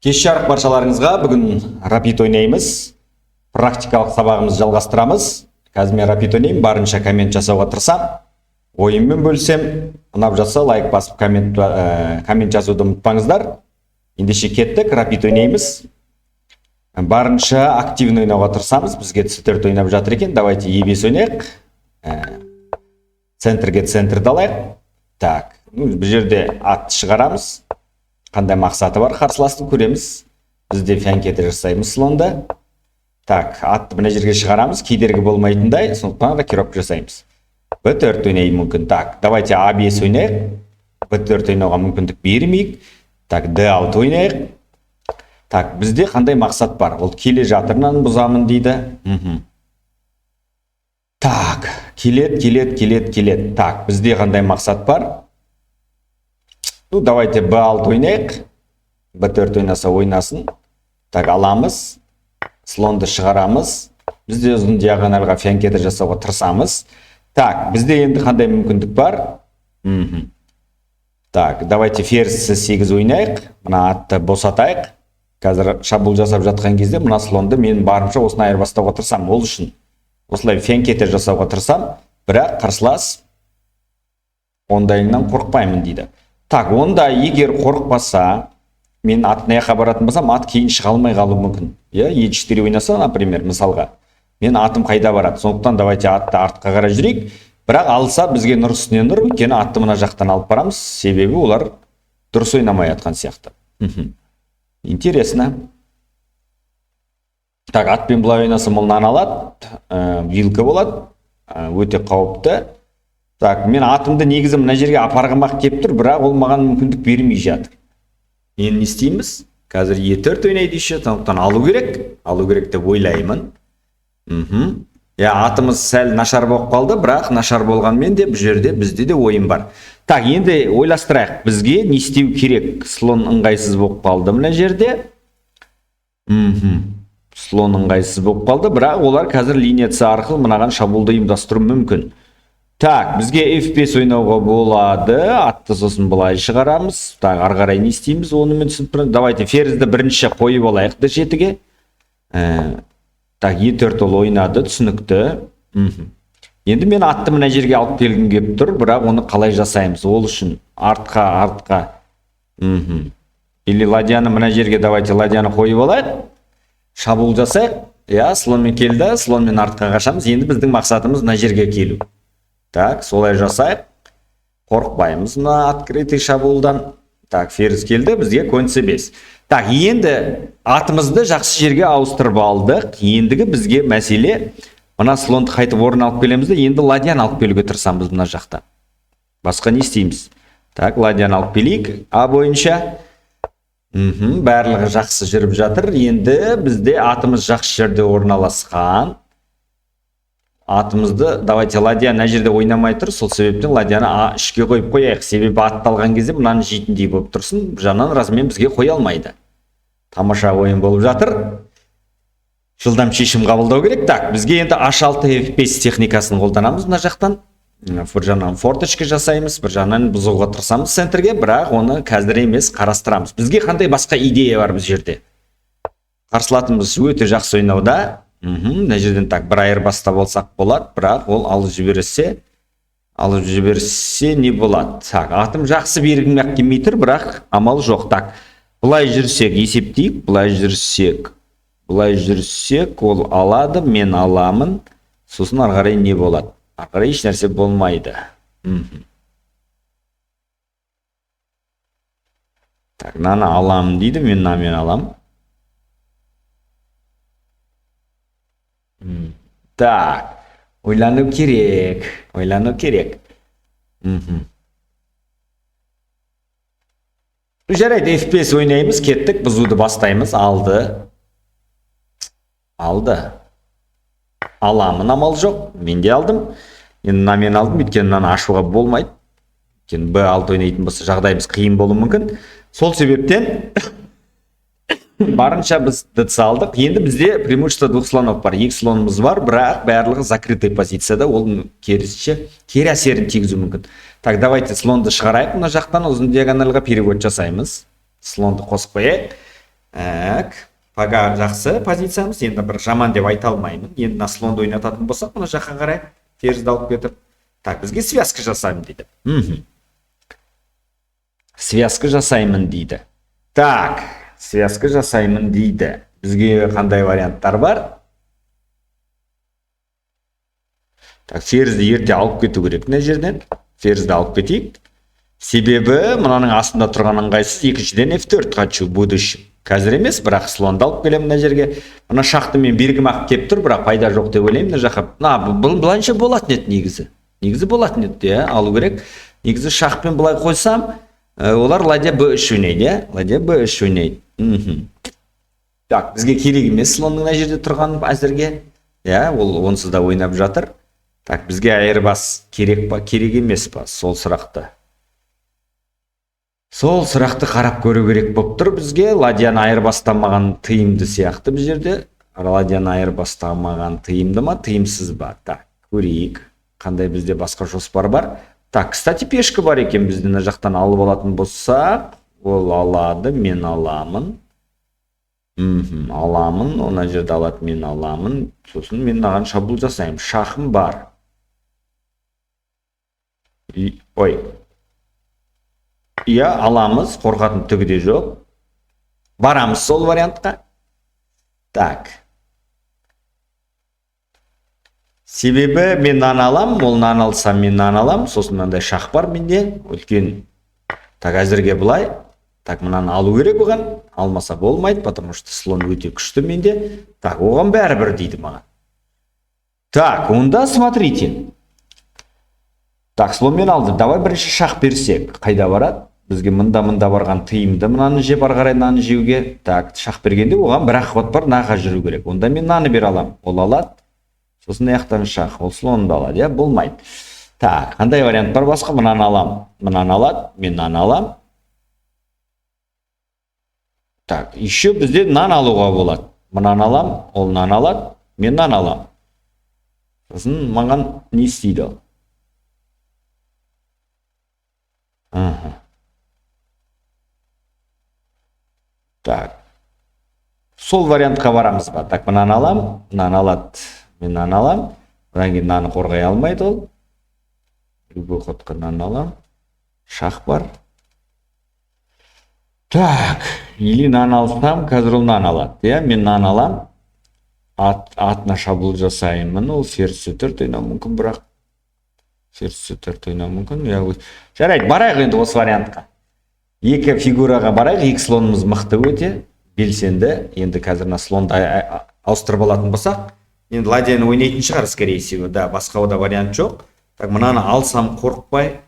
Кеш жарық баршаларыңызға. Бүгін рапид ойнаймыз. Практикалық сабағымызды жалғастырамыз. Қазір мен рапид ойнаймын, барынша коммент жасауға тырысамын. Ойыммен бөлісем, ұнап жатса, лайк басып, коммент жазуды ұмытпаңыздар. Ендеше кеттік, рапид ойнаймыз. Барынша активно ойнауға тырысамыз. Бізге C4 ойнап жатыр екен. Давайте E5 ойнайық. Центрге центрді алайық. Так, ну, бұл жерде атты шығарамыз. Қандай мақсаты бар қарсыластың, көреміз. Біз де фианкета жасаймыз слонда. Так, атты мына жерге шығарамыз, кедергі болмайтындай, сондықтан рокировка жасаймыз. B4 ойнайы мүмкін. Так, давайте A5 ойнайық. B4 ойнауға мүмкіндік бермейік. Так, D6 ойнайық. Так, бізде қандай мақсат бар? Ол келе жатыр, мынаны бұзамын дейді. Так, келеді, келеді, келеді, келеді. Так, бізде қандай мақсат бар? Ну, давайте B6 ойнайық. B4 ойнаса, ойнасын. Так, аламыз. Слонды шығарамыз. Бізде ұзын диагональға фианкета жасауға тырысамыз. Так, бізде енді қандай мүмкіндік бар? Так, давайте ферзь C8 ойнайық. Мына атты босатайық. Қазір шабуыл жасап жатқан кезде мына слонды мен барынша осыны айырбастауға тырысамын. Ол үшін осылай фианкета жасауға тырысамын, бірақ қарсылас ондайыңнан қорықпаймын дейді. Так, онда егер қорықпаса, мен ат мына жаққа баратын болсам, ат кейін шыға алмай қалуы мүмкін. Иә, E4 ойнаса, например, мысалға, мен атым қайда барады? Сондықтан давайте атты артқа қарай жүрейік. Бірақ алса, бізге нұр үстіне нұр, өйткені атты мына жақтан алып барамыз, себебі олар дұрыс ойнамай жатқан сияқты. Интересно. Так, атпен былай ойнасам, ол мынаны алады, вилка болады, өте қауіпті. Так, мен атымды негізі мына жерге апарғым ақ келіп тұр, бірақ ол маған мүмкіндік бермей жатыр. Енді не істейміз? Қазір Е4 ойнайды еще, сондықтан алу керек, алу керек деп ойлаймын. Иә, атымыз сәл нашар болып қалды, бірақ нашар болғанмен де бұл жерде бізде де ойын бар. Так, енді ойластырайық, бізге не істеу керек? Слон ыңғайсыз болып қалды мына жерде. Слон ыңғайсыз болып қалды, бірақ олар қазір линия С арқылы мынаған шабуылды ұйымдастыру мүмкін. Так, бізге F5 ойнауға болады. Атты сосын былай шығарамыз. Так, ары қарай не істейміз, оны мен түсініп тұрмын. Давайте ферзді бірінші қойып алайық D7-ге. Так, E4 ол ойнады, түсінікті. Енді мен атты мына жерге алып келгім келіп тұр, бірақ оны қалай жасаймыз? Ол үшін артқа, артқа. Или ладьяны мына жерге, давайте ладьяны қойып алайық. Шабуыл жасайық. Иә, слонмен келді, слонмен артқа қашамыз. Енді біздің мақсатымыз мына жерге келу. Так, солай жасайық. Қорықпаймыз мына открытый шабуылдан. Так, ферзь келді, бізге конь C5. Так, енді атымызды жақсы жерге ауыстырып алдық. Ендігі бізге мәселе, мына слонды қайтып орнына алып келеміз де, енді ладьяны алып келуге тырысамыз мына жақта. Басқа не істейміз? Так, ладьяны алып келейік А бойынша. Барлығы жақсы жүріп жатыр. Енді бізде атымыз жақсы жерде орналасқан. Атымызды, давайте, ладья мына жерде ойнамай тұр, сол себептен ладьяны А үшке қойып қояйық. Себебі атты алған кезде мынаны жейтіндей болып тұрсын, бір жағынан размен бізге қоя алмайды. Тамаша ойын болып жатыр. Жылдам шешім қабылдау керек. Так, бізге енді H6, F5 техникасын қолданамыз мына жақтан. Бір жағынан форточка жасаймыз, бір жағынан бұзуға тырысамыз центрге, бірақ оны қазір емес, қарастырамыз. Бізге қандай басқа идея бар бұл жерде? Қарсыласымыз өте жақсы ойнауда. Мына жерден, так, бір айырбастап алсақ болады, бірақ ол алып жіберсе, алып жіберсе не болады? Так, атым жақсы, бергім ақ келмей тұр, бірақ амал жоқ. Так, былай жүрсек, есептейік, былай жүрсек, былай жүрсек, ол алады, мен аламын. Сосын ары қарай не болады? Ары қарай еш нәрсе болмайды. Так, мынаны аламын дейді, мен мынамен аламын. Так, ойлану керек, ойлану керек. Жарайды, F5 ойнаймыз, кеттік, бұзуды бастаймыз. Алды. Алды. Аламын, амал жоқ. Мен де алдым. Енді мынамен алдым, өйткені мынаны ашуға болмайды. Өйткені B6 ойнайтын болса, жағдайымыз қиын болуы мүмкін. Сол себептен барынша біз ДЦ алдық. Енді бізде преимущество двух слонов бар. Екі слонымыз бар, бірақ барлығы закрытый позицияда. Ол керісінше кері әсерін тигізуі мүмкін. Так, давайте слонды шығарайық мына жақтан, ұзын диагональға перевод жасаймыз. Слонды қосып қояйық. Так, пока жақсы позициямыз. Енді бір жаман деп айта алмаймын. Енді мына слонды ойнататын болсақ, мына жаққа қарай ферзді алып кетіп. Так, бізге связка жасаймын дейді. Связка жасаймын дейді. Так, связка жасаймын дейді. Бізге қандай варианттар бар? Так, ферзді ерте алып кету керек мына жерден. Ферзді алып кетейік. Себебі мынаның астында тұрған ыңғайсыз. Екіншіден F4 хочу в будущем. Қазір емес, бірақ слонды алып келемін мына жерге. Мына шақты мен бергім ақ кеп тұр, бірақ пайда жоқ деп ойлаймын мына жаққа. Мына, бұл былайынша болатын еді негізі. Негізі болатын еді, иә, алу керек. Негізі шахпен былай қойсам, олар ладья Б3 ойнайды, иә? Ладья Б3 ойнайды. Так, бізге керек емес слонның мына жерде тұрғаны әзірге. Иә, ол онсыз да ойнап жатыр. Так, бізге айырбас керек па, керек емес па? Сол сұрақты. Сол сұрақты қарап көру керек болып тұр бізге. Ладьяны айырбастамаған тыйымды сияқты бұл жерде. Ладьяны айырбастамаған тыйымды ма, тыйымсыз ба? Так, көрейік. Қандай бізде басқа жоспар бар? Так, кстати, пешка бар екен бізде мына жақтан алып алатын болсақ, ол алады, мен аламын. Аламын, мына жерде алады, мен аламын. Сосын мен мынаған шабуыл жасаймын. Шахым бар. И, ой. Иә, аламыз, қорқатын түгі де жоқ. Барамыз сол вариантқа. Так. Себебі мен нан алам, ол нан алса мен нан алам, сосын мынандай шах бар менде, үлкен. Так, әзірге былай. Так, мынаны алу керек оған, алмаса болмайды, потому что слон өте күшті менде. Так, оған бәрібір дейді маған. Так, онда смотрите. Так, слонмен алды. Давай бірінші шах берсек. Қайда барады? Бізге мында-мында барған тыйымды мынаны жеп, ары қарай мынаны жеуге. Так, шах бергенде оған бір ақ ход бар, наға жүру керек. Онда мен мынаны бере аламын. Ол алады. Сосын мына жақтан шах, ол слонды алады, иә, болмайды. Так, қандай вариант бар басқа? Мынаны алам. Мынаны алады, мен мынаны алам. Так, еще бізде нан алуға болады. Мынаны алам, ол нан алады, мен нан алам. Сосын маған не істейді ол? Аха. Так. Сол вариантқа барамыз ба? Так, мынаны алам, мынаны алады, мен мынаны алам. Одан кейін мынаны қорғай алмайды ол. Любой ходқа мынаны алам. Шах бар. Так, или мынаны алсам, қазір ол мынаны алады. Иә, мен мынаны алам. Атына шабуыл жасаймын. Ол ферзь цэ төрт ойнауы мүмкін, бірақ ферзь цэ төрт ойнауы мүмкін. Иә, жарайды, барайық енді осы вариантқа. Екі фигураға барайық. Екі слонымыз мықты өте, белсенді. Енді қазір мына слонды ауыстырып алатын болсақ, енді ладьяны ойнайтын шығар, скорее всего, да, басқа да вариант жоқ. Так, мынаны алсам қорықпай,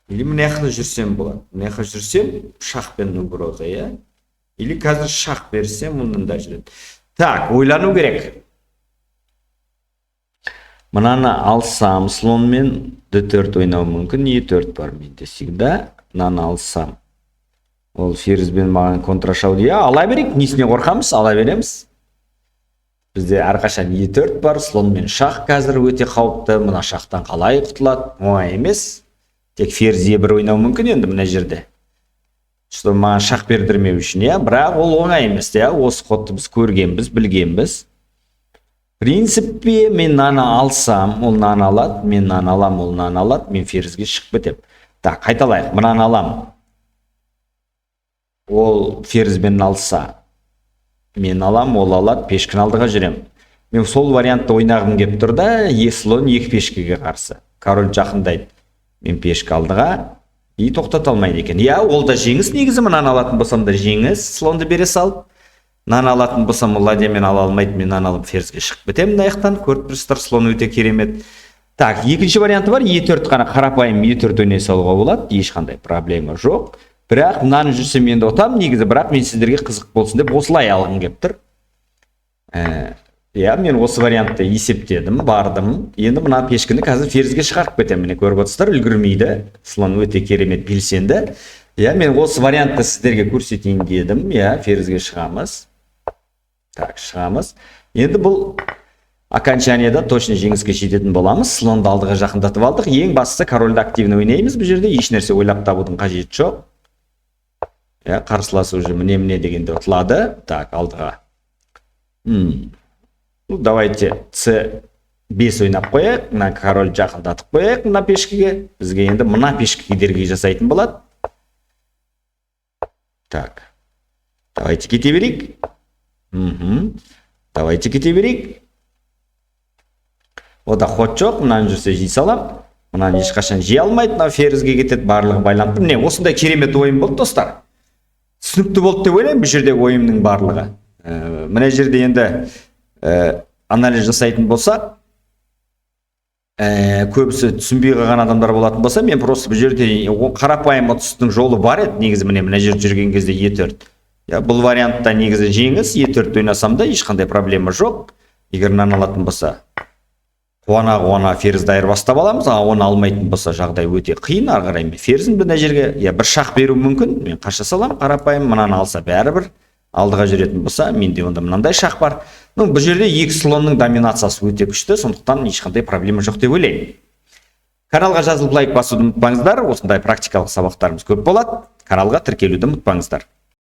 или мына жақта жүрсем болады. Мына жаққа жүрсем, шахпен угроза, иә? Или қазір шах берсем, мұнда да жүреді. Так, ойлану керек. Мынаны алсам, слонмен дэ төрт ойнау мүмкін, е төрт бар менде всегда. Мынаны алсам, ол ферзьбен маған контрашау иә, ала берейік, несіне қорқамыз, ала береміз. Бізде әрқашан е төрт бар, слонмен шах қазір өте қауіпті. Мына шахтан қалай құтылады, оңай емес. Тек ферзь е бір ойнау мүмкін енді мына жерде. Что маған шах бердірмеу үшін, иә, бірақ ол оңай емес, иә. Осы ходты біз көргенбіз, білгенбіз. В принципе, мен мынаны алсам, ол мынаны алады, мен мынаны алам, ол мынаны алады, мен ферзьге шығып кетемін. Так, қайталайық. Мынаны алам. Ол ферзьбен алса, мен алам, ол алады, пешкіні алдыға жүремін. Мен сол вариантты ойнағым келіп тұр да, е слон екі пешкеге қарсы. Король жақындайды. Мен пешкі алдыға и тоқтата алмайды екен. Иә, ол да жеңіс негізі, мынаны алатын болсам да жеңіс, слонды бере салып. Мынаны алатын болсам, ол ладьямен ала алмайды, мен мынаны алып ферзьге шығып кетемін мына жақтан. Көріп тұрсыздар, слон өте керемет. Так, екінші варианты бар, е төрт қана қарапайым е төрт ойнай салуға болады, ешқандай проблема жоқ. Бірақ мынаны жүрсем енді ұтамын негізі, бірақ мен сіздерге қызық болсын деп осылай алғым келіп тұр. Иә, мен осы вариантты есептедім, бардым. Енді мына пешкіні қазір ферзьге шығарып кетемін. Міне көріп отырсыздар, үлгермейді. Слон өте керемет белсенді. Иә, мен осы вариантты сіздерге көрсетейін дедім. Иә, ферзьге шығамыз. Так, шығамыз. Енді бұл окончанияда точно жеңіске жететін боламыз. Слонды алдыға жақындатып алдық. Ең бастысы корольді активно ойнаймыз бұл жерде. Еш нәрсе ойлап табудың қажеті жоқ. Иә, қарсылас уже міне, міне дегенде ұтылады. Так, алдыға. Ну, давайте c 5 ойнап қояйық. Мына король жақындатып қояйық мына пешкеге. Бізге енді мына пешке кедергі жасайтын болады. Так, давайте кете берейік. Давайте кете берейік. Ода ход жоқ. Мынаны жүрсе, жей салам. Мынаны ешқашан жей алмайды, мына ферзге кетеді, барлығы байланып тұр. Міне, осындай керемет ойын болды, достар. Түсінікті болды деп ойлаймын бұл жердегі ойынның барлығы. Мына жерде енді анализ жасайтын болсақ, көбісі түсінбей қалған адамдар болатын болса, мен просто бұл жерде қарапайым ұтыстың жолы бар еді негізі. Міне, мына жерде жүрген кезде Е4. Иә, бұл вариантта негізі жеңіс. Е4 ойнасам да, ешқандай проблема жоқ. Егер мынаны алатын болса, қуана қуана ферзді айырбастап аламыз. А оны алмайтын болса, жағдай өте қиын. Ары қарай мен ферзін мына жерге, иә, бір шах беруім мүмкін. Мен қаша саламын қарапайым. Мынаны алса, бәрібір алдыға жүретін болса, менде онда мынандай шах бар. Ну, бұл жерде екі слонның доминациясы өте күшті, сондықтан ешқандай проблема жоқ деп ойлаймын. Каналға жазылып, лайк басуды ұмытпаңыздар. Осындай практикалық сабақтарымыз көп болады. Каналға тіркелуді ұмытпаңыздар.